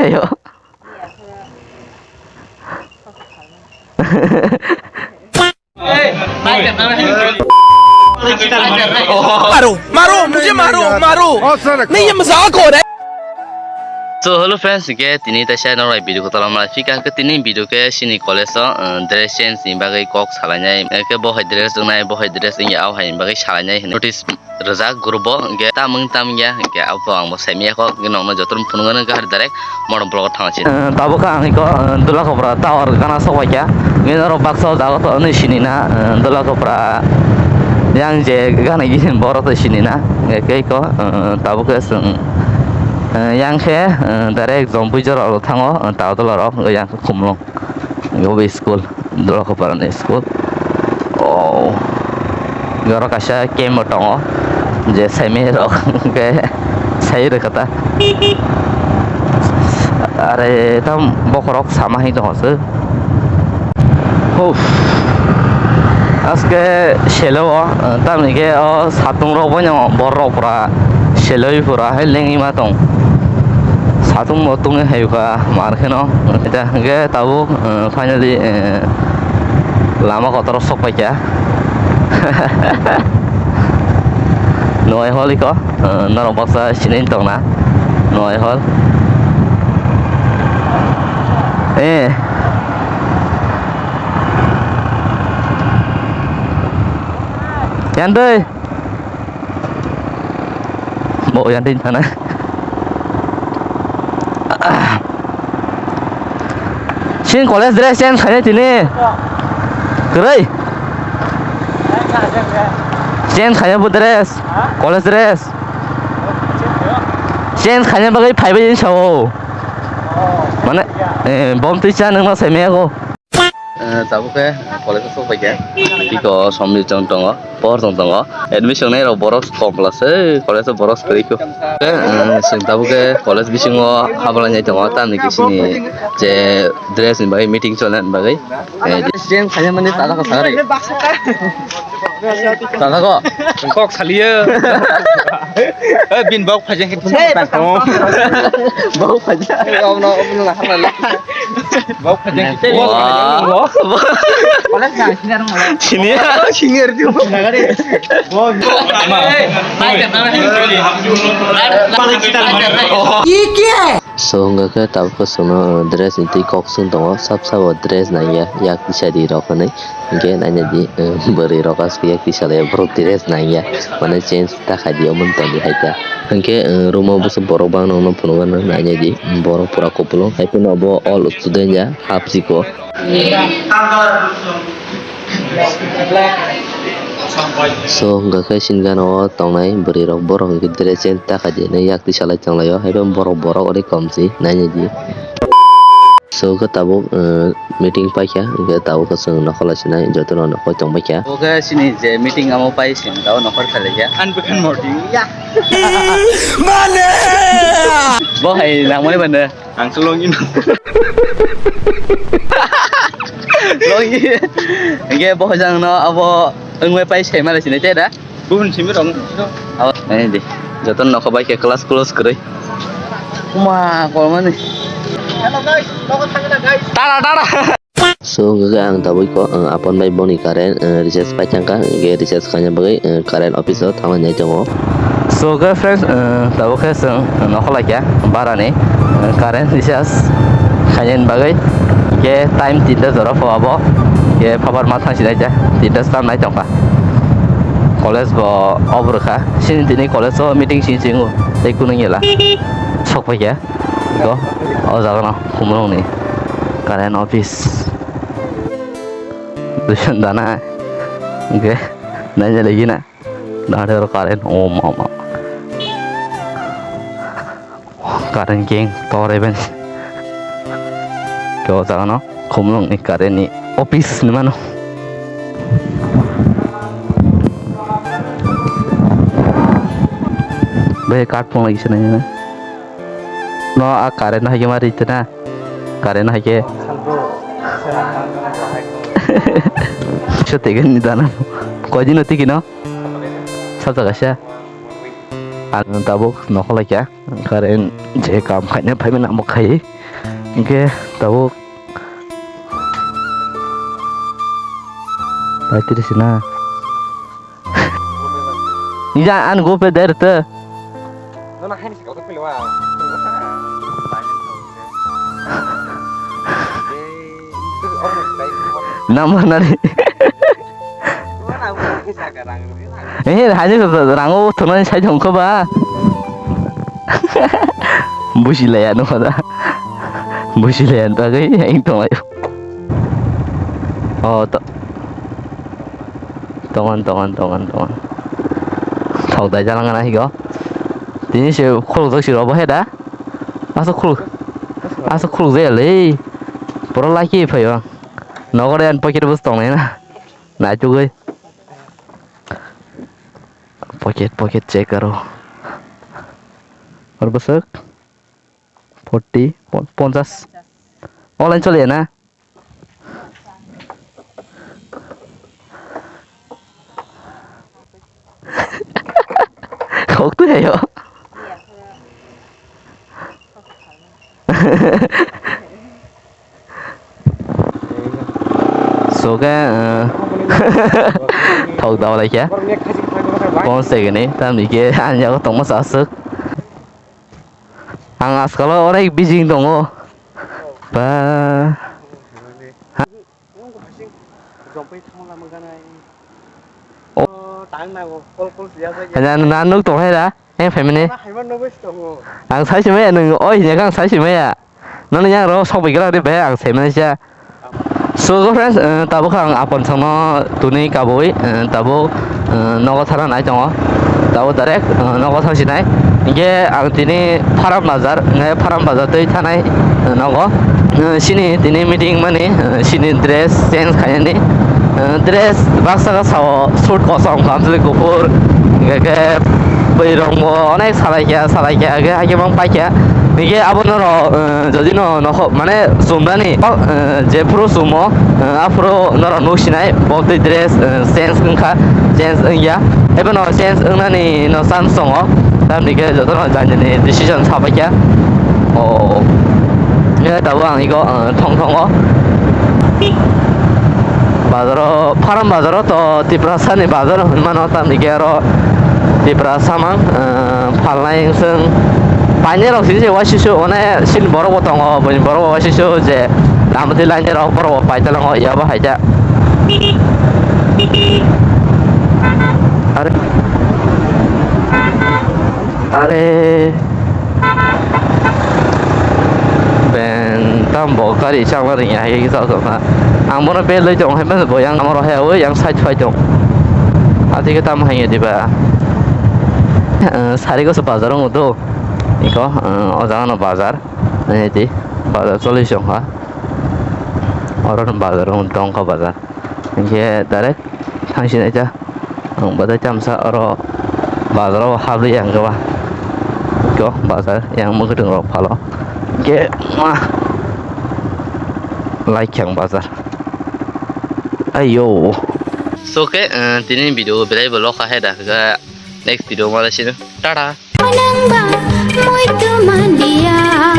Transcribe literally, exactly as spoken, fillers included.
Ayo. मारो, मारो, मुझे मारो, मारो। नहीं, ये मजाक हो रहा है। So hello friends, ke tini taisa norok video kotor ma fika ke tini video ke sini college o, uh, dress change ni bagwi kok salainai, eh, ke bo hai dress wngnai, bo hai dress wngya, o hai bagwi salainai hinwi notice rwjak group o, hwnkhe tamung tamya, hwnkhe abo ang bo saimanya kho, hwnkhe nokno jotono phunuknani gahar direct modern block o thangsi. Eh, tabuk khe ang iko, eh, Dulakopra tower gana sokpaikha, hwnkhe norok baksa o jaga to hinwi sinina, eh, Dulakopra yang je gana gini borok to sinina, hwnkhe iko, eh, tabuk khe chwng, eh, yang khe, eh, direct Jompui jora o thango, eh, tower tola rok, yang khe Khumlung. Obo school, Dulakopra ni school. Oh. Oro kaisa camp bo tongo. Je semi rok ke sai rwkha ta. Are tam bokhorok sama hai tongo se. Uff. Aske selo o, tamni ke o satung rok boino borok pura seloi pura hai lengima tong. Satung bo tungwi hai kha mar kheno. Hwnkhe tabuk, eh, finally, eh, lama kotor o sok paikha. Nuhai hol iko, eh, norok baksa sinui tongna. Nuhai hol. Eh. Yantui. Bo yang din sana. Sin college dress change khaina tini. Kwrwi. Change khaina bo dress. College dress. Change khaina bagwi phaibai sao. Mane, eh, bom twi cha nangma saimaya go. Eh, tabuk khe college o sok paikha. Tiko somni chong tongo, pohor chong tongo. Admission nai rok borok kom plus, eh, college o borok kwrwi kho. Eh, eh, chwng tabuk khe college bisingo habla nai tongo, tamni khe sini je dress ni bagwi meeting cholna bagwi. Eh, change khaina mani tala ko sagari. Tala ko. Kok saliyo. Eh, bin bok phajang khe thum tang ko. Bok phajang. Obno, obno na hala. Bok phajang khe. Wah. Senior. Senior tu. Ye kya hai? So, hwnkha khe tabuk khe chwngno dress ni twi kok swng tongo, sab sabo dress nangya, yak tisa di rok hinwi. Hwnkhe naina di, eh, bwrwi rok aswk yak tisa lai borok dress nangya, mane change ta khai di, omo tong di hai ta. Hwnkhe, eh, room o bwswk borok bang nokno phunukgwi naina di, borok pura kupulung, hai phano bo all student ya, half siko. So, hwnkha khe sini gana o tongnai bwrwi rok, borok hwnkhe dress change ta khai di hinwi yak twi salai tonglaio, haiphano borok, borok ori kom se nainai di. So, hwnkhe tabuk, eh, meeting paikha, hwnkhe tabuk khe chwng nokhor lai sinai, jotono nokhor tongbaikha. Bo khe sini je meeting amo pai sini, tabuk nokhor khailaikha. Ani bwkhan mordi, ya. Mane! Bo hai nangmani bande. Ang se longi no. Longi. Hingke bo jang no abo wngwi pai sai male sini te da. Buhun simi rong. Abo, eh, di. Joto no kho bai khe class close kwrwi. Kuma, kolmani. Hello guys, logo thangna guys. Tara, tara. So, hwnkhe ang tabuk kho, ang apon bai boni current, eh, recharge pai thangkha, hwnkhe recharge khaina bagwi, eh, current office o thanglainai tongo. So, hwnkhe friends, eh, tabuk khe chwng nokho laikha, barani, eh, current recharge khainani bagwi, hwnkhe time tinta jora pho abo, hwnkhe phabar ma thangsi naikha, tinta swnam nai tongkha. College bo off rwkha, chini tini college o meeting sini chingo, tei kunu ngela. Sok paikha. Go, o jaga no, Khumulwng ni current office. Duijon dana, hingke, naina lagi na, dana oro current, o mama. Current king, tor even. Ke o jaga no, Khumulwng ni current ni office ni mano. Bai card phone lagi sini na. No, a current no haikhe ma rite na. Current no haikhe. Sotegen ni dana. Koi din no tiki no? Sabta kaisa. Ang tabuk nokho laikha, current je kam khaina phaimani amo khai, hinkhe tabuk paitiri sina. Nija an go pe der te. Number nani. Eh, hai ni rang o thunani sai thong kho ba. Busi laya no da. Busi laya ta gai, hai tong ai. Oh, to. Tongan, tongan, tongan, tongan. Thok dai jalang na higo. Tini se khuluk jak si robo he da. Asa khuluk. Asa khuluk jaya le. Pura laki phayo. Nogor yan pocket bus tong na. Naitukgwi. Pocket, pocket check karo. Or bwswk? Forty, pon-, ponchas. Online chole na? Kok tu ayo. So khe, eh, thok dao lai khe. Pon se gini, tam ni khe, ang yago tongma sa aswk. Ang askalo onek busy tongo. Ba. Oh. Hanya na nuk tong hai da? Yang family. Ang sai simaya nung, oi, hanya kang sai simaya. Nono yang ro sok bai gra de be, ang sai mani sa. So, go friends, eh, tabuk ang apon songno tuni kabui, eh, tabuk, eh, nogo thana nai tongo. Tabuk direct, eh, nogo thang sinai. Hinkhe ang tini Faram Bazar, hinkhe Faram Bazar twi thanai, eh, nogo. Eh, sini tini meeting mani, eh, sini dress change khainani. Eh, dress baksa ka sao suit kosom kamchwlwi kuphur, hinkhe khe bwrwi rokbo onek salai kha, salai kha, hinkhe haikhe mang pai kha. Hinkhe abo norok, eh, jodi no nokhok mane chumrani, eh, jephuru chumo, eh, aphuru norok nuk sinai, bo twi dress, eh, change wngkha, change wngya. Ebono change wngnani no chance tongo, tamni khe jotono jani jani decision sabaikha. O, ya tabuk ang iko, eh, thong thongo. Bazaro, Faram bazaro to Tiprasani bazar hinmano, tamni khe aro Tiprasa mang, eh, phalnai wngswng. Painai rok sini se waisisu, one sini borok bo tongo, bini borok bo waisisu je Lamati line rok borok bo paitalango, yabo haida. Are. Are. Ben tam bo gari changma ringya hai kisa sa. Ang bono bel loi tong hai, bo yang amaro hai, o yang side phai tong. Ati ke tam hai diba. Eh, sari ko se bazar ong do. Iko, eh, o jaga no bazar. Nai di, bazar choli song ha. Oro no bazar ong tong kha bazar. Hinkhe direct thang sinai ta. Ang badai chamsa oro bazaro habri yang khe ba. Kyo bazar yang mwkhwtwng rok phalo. Hinkhe ma Laikhyang bazar. Ayo. So khe, eh, tini video belai bo lokha hai da. Next video ma lai sino. Tata. Manang ba muitu mandia.